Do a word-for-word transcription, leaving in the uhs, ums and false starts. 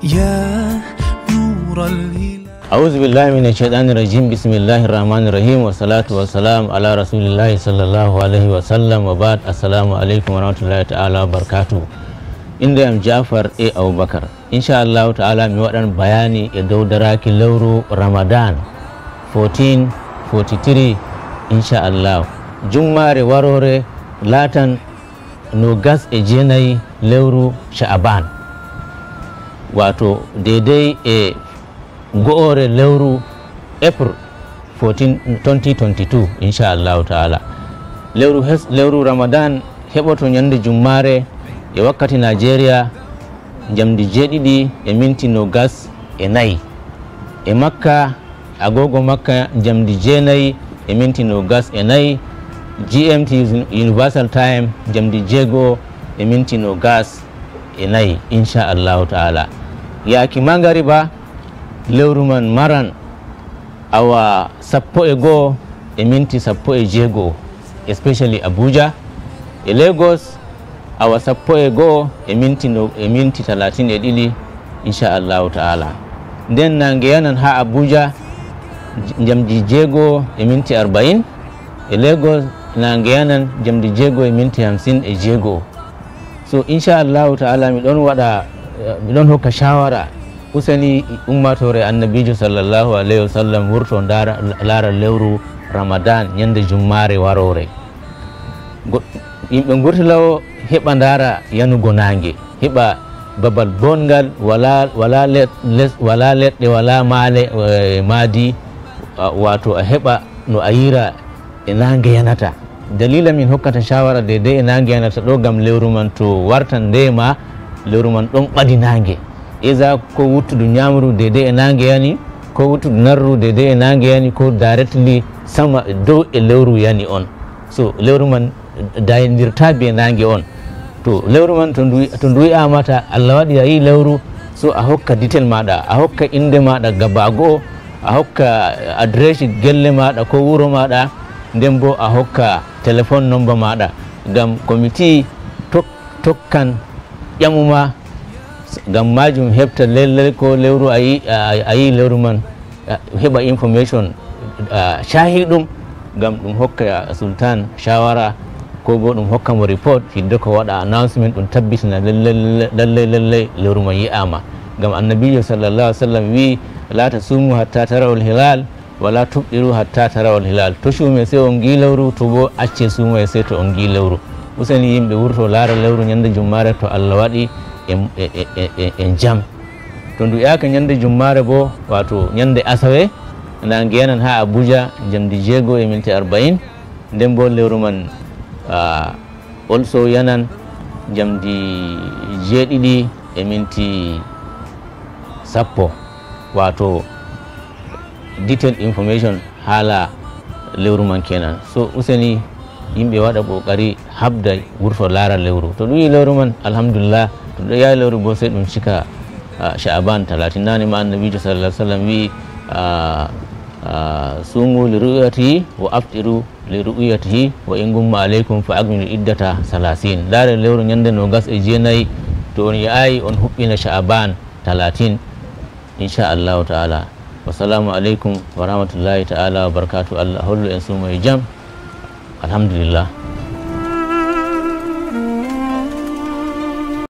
يا نور الهلال. أعوذ بالله من الشيطان الرجيم. بسم الله الرحمن الرحيم. والصلاة والسلام على رسول الله صلى الله عليه وسلم. وبعد. السلام عليكم ورحمة الله تعالى وبركاته. Innde am Jaafar A Abubakar. Inchallahu taala mi waɗan bayaani e dow daraaki lewru Ramadan fourteen forty-three, inchallahu. Jummaare waroore laatan noogas e jeenayi lewru Sha'aban, waato deedey e go'oore lewru April fourteen, twenty twenty-two, inchallahu taala. Lewru hes-, lewru Ramadan heɓoto ñande jummaare e wakkati Nigeria, njamdi jeeɗiɗi e minti noogas e nayi. E Makka, agogo Makka, njamdi jeenayi e minti noogas e nayi. G M T, Universal Time, njamdi jeego e minti noogas e nayi, inchallahu taala. Yaaki mangariba, lewru man maran awa sappo e go'o e minti sappo e jeego, especially Abuja. E Lagos, awa sappo e go'o e minti no, e minti talatin e ɗiɗi, inchallahu taala. Nden naange yanan haa Abuja, j-, njamdi jeego e minti arba'in. E Lagos, naange yanan njamdi jeego e minti hamsin e jeego. So, inchallahu taala, mi ɗon waɗa, mi ɗon hokka shawara, useni ummaatoore Annabiijo sallallahu alayhi wa sallam wurto ndaara, laara lewru Ramadan ñande jummaare waroore. Go-, yimɓe ngurti law heɓa ndaara yanugo naange, heɓa babal bonngal, wala, wala le-, les-, wala leɗɗe, wala maale, eh, maadi, a, waato a heɓa no a yiira e naange yanata. Dalila min hokkata shawara deedey e naange yanata ɗo, ngam lewru man to wartan nde ma, lewru man ɗon ɓadi naange. Eza ko wuttudu ñamru deedey e naange yani, ko wuttudu narru deedey e naange yani, ko directly sama dow e lewru yani on. So, lewru man dayndirta be naange on. To lewru man to ndu, to ndu wi'aama ta Allah waɗi a yi lewru, so a hokka detail maaɗa, a hokka innde maaɗa gaba go'o, a hokka adresse gelle maaɗa ko wuro maaɗa, nden bo a hokka telephone number maaɗa, ngam committee tok-, tokkan ƴamuma, ngam maajum heɓta lellel ko lewru a yi, a, a yi lewru man. A, heɓa information, a, caahi ɗum, ngam ɗum hokka Sultan shawara, ko bo ɗum hokka mo report, hidde ko waɗa announcement, ɗum tabbitina lallay, lallay, lallay lewru man yi'aama. Ngam Annabiijo sallallahu alaihi wasallam wi'i, "La tasumu hatta tarawul hilal, wala tufɗiru hatta tarawul hilal." To suume sey on ngi lewru, to bo acce suume sey to on ngi lewru. Useni yimɓe wurto laara lewru ñande jummaare to Allah waɗi en, e, e, e, e, en jam. To ndu yaaka ñande jummaare bo, waato ñande asawe, naange yanan haa Abuja njamdi jeego e minti arba'in, nden bo lewru man, ah, also yanan njamdi jeeɗiɗi e minti sappo, waato detailed information haala lewru man kenan. So, useni yimɓe waɗa ƙoƙari haɓda wurto laara lewru. To ɗum yi lewru man, alhamdulillah. To ɗum yahi lewru bo, sey ɗum cika, ah, Sha'aban talatin. Nane ma Annabiijo sallallahu alaihi wasallam wi'i, ah, ah, "Sumu li ru'yatihi wa aftiru li ru'yatihi wa in gumma alaikum fa akmilu iddata salasin." Laare lewru ñande noogas e jeenayi, to on yi'ayi, on huɓɓina Sha'aban talatin, insha Allahu ta'ala. Wassalamu alaikum wa rahmatullahi ta'ala wa barakatuh. Allah hollu en suumo e jam. Alhamdulillah.